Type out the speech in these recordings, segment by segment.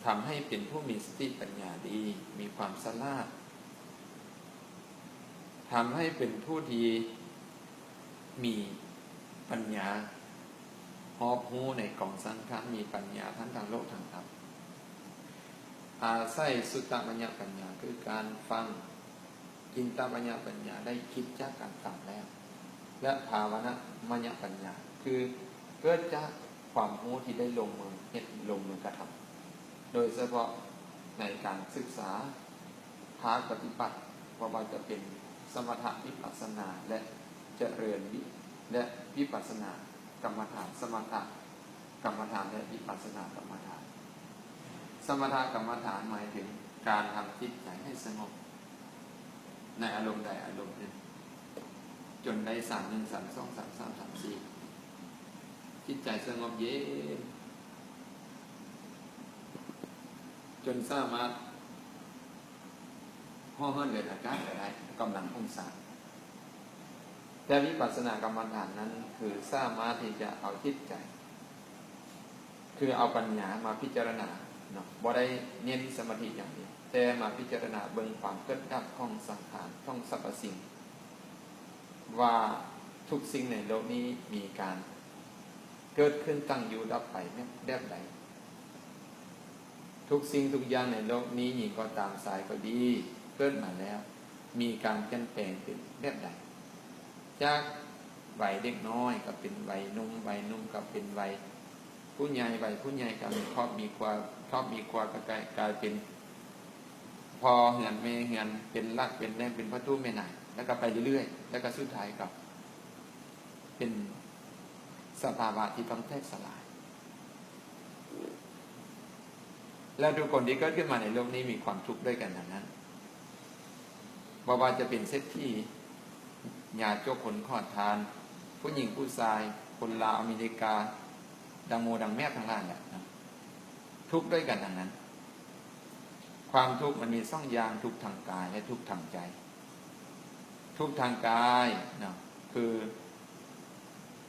ທຳໃຫ້ເປັນຜູ້ມີສະຕິປັນຍາດີ, ມີຄວາມສະຫຼາດ, ທຳໃຫ້ເປັນຜູ້ທີ່ມີປັນຍາຮອບຮູ້ໃນກອງສັງຂານ, ມີປັນຍາທັງທາງໂລກທັງທຳ. ອາໄສສຸດຕະມະຍະປັນຍາ ຄືການຟັງ, ຈິນຕະມະຍະປັນຍາ ໄດ້ຄິດຈາກການຟັງແລ້ວ ແລະ ພາວະນະມະຍະປັນຍາ ຄືເກີດຈາກຄວາມຮູ້ທີ່ໄດ້ລົງມືເຮັດ, ລົງມືກະທຳ, ໂດຍສະເພາະໃນການສຶກສາພາກປະຕິບັດ, ບໍ່ວ່າຈະເປັນສະມະຖະວິປັດສະນາ ແລະ ຈະເລີນວິ ແລະ ວິປັດສະນາກຳມະຖານ, ສະມະຖະ ກຳມະຖານ ແລະ ວິປັດສະນາກຳມະຖານ. ສະມະຖະກຳມະຖານໝາຍເຖິງການທຳຈິດໃຈໃຫ້ສະຫງົບໃນອາລົມໃດອາລົມໜຶ່ງ ຈົນໄດ້ສາມ ໜຶ່ງ ສາມ ສອງ ສາມ ສາມ ສາມ ສີ່ ຈິດໃຈສະຫງົບເຢັນ ຈົນສາມາດ ຫໍ່ເຫີນເລີນອາກາດກໍໄດ້ ກຳລັງອົງສາ. ແຕ່ວິປັດສະນາກຳມະຖານນັ້ນ ຄືສາມາດທີ່ຈະເອົາຈິດໃຈ ຄືເອົາປັນຍາມາພິຈາລະນາເນາະ, ບໍ່ໄດ້ເນັ້ນສະມາທິຢ່າງດຽວ, ແຕ່ມາພິຈາລະນາເບິ່ງຄວາມເກີດດັບຂອງສັງຂານ, ຂອງສັບພະສິ່ງ, ວ່າທຸກສິ່ງໃນໂລກນີ້ມີການເກີດຂຶ້ນ, ຕັ້ງຢູ່, ດັບໄປແບບໃດ. ທຸກສິ່ງທຸກຢ່າງໃນໂລກນີ້, ຍິງກໍຕາມ, ຊາຍກໍດີ, ເກີດມາແລ້ວມີການປ່ຽນແປງເປັນແບບໃດ? ຈາກໄວເດັກນ້ອຍກໍເປັນໄວໜຸ່ມ, ໄວໜຸ່ມກໍເປັນໄວຜູ້ໃຫຍ່, ໄວຜູ້ໃຫຍ່ກໍມີຄອບມີຄົວ, ຄອບມີຄົວກໍກາຍ, ກາຍເປັນພໍ່ເຮືອນແມ່ເຮືອນ, ເປັນຫຼັກເປັນແຫຼ່ງ, ເປັນພໍ່ຕູ້ແມ່ນາງ, ແລ້ວກໍໄປເລື້ອຍໆ, ແລ້ວກໍສຸດທ້າຍກໍ ເປັນສະພາວະທີ່ຕ້ອງແຕກສະຫຼາຍ ແລະ ທຸກຄົນທີ່ເກີດຂຶ້ນມາໃນໂລກນີ້ມີຄວາມທຸກດ້ວຍກັນທັງນັ້ນ, ບໍ່ວ່າຈະເປັນເສດຖີ, ຍາກຈົນ, ຄົນຂໍທານ, ຜູ້ຍິງຜູ້ຊາຍ, ຄົນລາວ, ອາເມລິກາ, ດັ່ງໝູ່ດັ່ງແມວທັງຫຼາຍແຫຼະ, ທຸກດ້ວຍກັນທັງນັ້ນ. ຄວາມທຸກມັນມີສອງຢ່າງ, ທຸກທາງກາຍ ແລະ ທຸກທາງໃຈ. ທຸກທາງກາຍເນາະ ຄື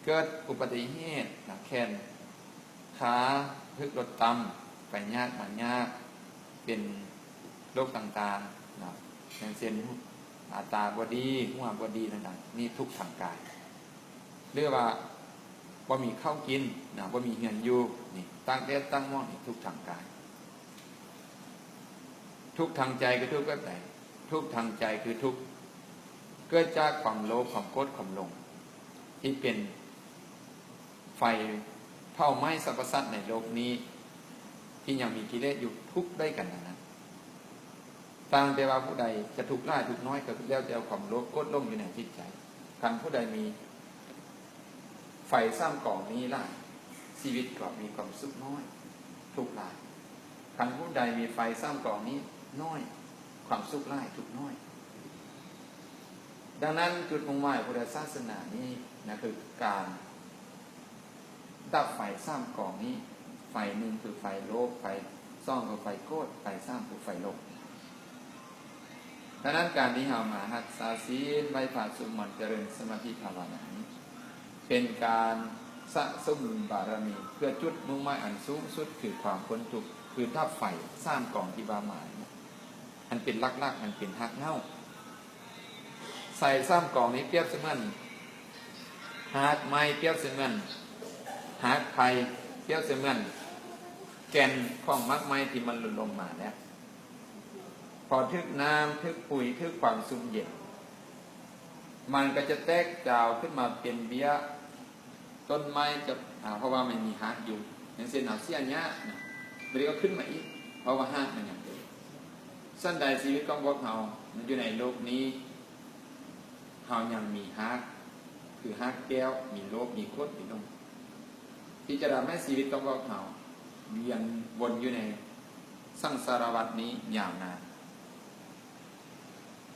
ເກີດອຸບັດຕິເຫດເນາະ ແຂນຂາຖືກລົດຕຳ, ໄປຍາກມາຍາກ, ເປັນໂລກຕ່າງໆເນາະ ຢ່າງເຊັ່ນ ອາ ຕາບໍ່ດີ, ຫົວບໍ່ດີຕ່າງໆ, ນີ້ທຸກທາງກາຍ. ຫຼືວ່າບໍ່ມີເຂົ້າກິນເນາະ, ບໍ່ມີເຮືອນຢູ່, ນີ້ ຕາກແດດຕາກໝອກ, ນີ້ທຸກທາງກາຍ. ທຸກທາງໃຈຄືທຸກແບບໃດ? ທຸກທາງໃຈຄືທຸກເກີດຈາກຄວາມໂລບ, ຄວາມໂກດ, ຄວາມຫຼົງ ທີ່ເປັນໄຟເຜົາໄໝ້ສັບພະສັດໃນໂລກນີ້ ທີ່ຍັງມີກິເລດຢູ່ ທຸກດ້ວຍກັນທັງນັ້ນ. ຕ່າງແຕ່ວ່າຜູ້ໃດຈະທຸກຫຼາຍທຸກນ້ອຍ ກໍແລ້ວແຕ່ຄວາມໂລບ, ໂກດ, ຫຼົງຢູ່ໃນຈິດໃຈ. ຄັນຜູ້ໃດມີ ໄຟສາມກອງນີ້ຫຼາຍ, ຊີວິດກໍມີຄວາມສຸກນ້ອຍ, ທຸກຫຼາຍ. ຄັນຜູ້ໃດມີໄຟສາມກອງນີ້ນ້ອຍ, ຄວາມສຸກຫຼາຍ, ທຸກນ້ອຍ. ດັ່ງນັ້ນ, ຈຸດມຸ່ງໝາຍຂອງພຸດທະສາສະໜານີ້ນະ ຄືການດັບໄຟສາມກອງນີ້, ໄຟໜຶ່ງຄືໄຟໂລບ, ໄຟສອງຄືໄຟໂກດ, ໄຟສາມຄືໄຟຫຼົງ. ດັ່ງນັ້ນ ການທີ່ເຮົາມາຮັກສາສິນ, ໄຫວ້ພະ, ສວດມົນ, ຈະເລີນສະມາທິພາວະນານີ້ ເປັນການສະສົມບາລະມີ ເພື່ອຈຸດມຸ່ງໝາຍອັນສູງສຸດ ຄືຄວາມພົ້ນທຸກ, ຄືດັບໄຟສາມກອງທີ່ວ່າມານີ້. ມັນເປັນຫຼັກໆ, ມັນເປັນຮາກເຫງົ້າ. ໄຟສາມກອງນີ້ປຽບສະເໝືອນຮາກໄມ້, ປຽບສະເໝືອນຮາກໄຜ່, ປຽບສະເໝືອນແກ່ນຂອງໝາກໄມ້ທີ່ມັນຫຼຸດລົງມາແລ້ວ. ພໍຖືກນ້ຳ, ຖືກປຸຍ, ຖືກຄວາມຊຸ່ມເຢັນ, ມັນກໍຈະແຕກຈາວຂຶ້ນມາເປັນເບ້ຍ. ຕົ້ນໄມ້ຈະ, ອາ, ເພາະວ່າມັນມີຮາກຢູ່. ຢ່າງເຊັ່ນ ເຮົາເສຍຫຍ້ານະ, ບາດນີ້ກໍຂຶ້ນມາອີກ, ເພາະວ່າຮາກມັນຍັງເປັນ. ສັນໃດຊີວິດຂອງພວກເຮົາຢູ່ໃນໂລກນີ້, ເຮົາຍັງມີຮາກ, ຄືຮາກແກ້ວ, ມີໂລບ, ມີໂກດ, ມີຫຼົງ ທີ່ຈະທຳໃຫ້ຊີວິດຂອງພວກເຮົາວຽນວົນຢູ່ໃນສັງສາລະວັດນີ້ຍາວນານ.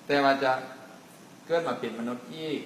ແຕ່ວ່າຈະເກີດມາເປັນມະນຸດອີກ,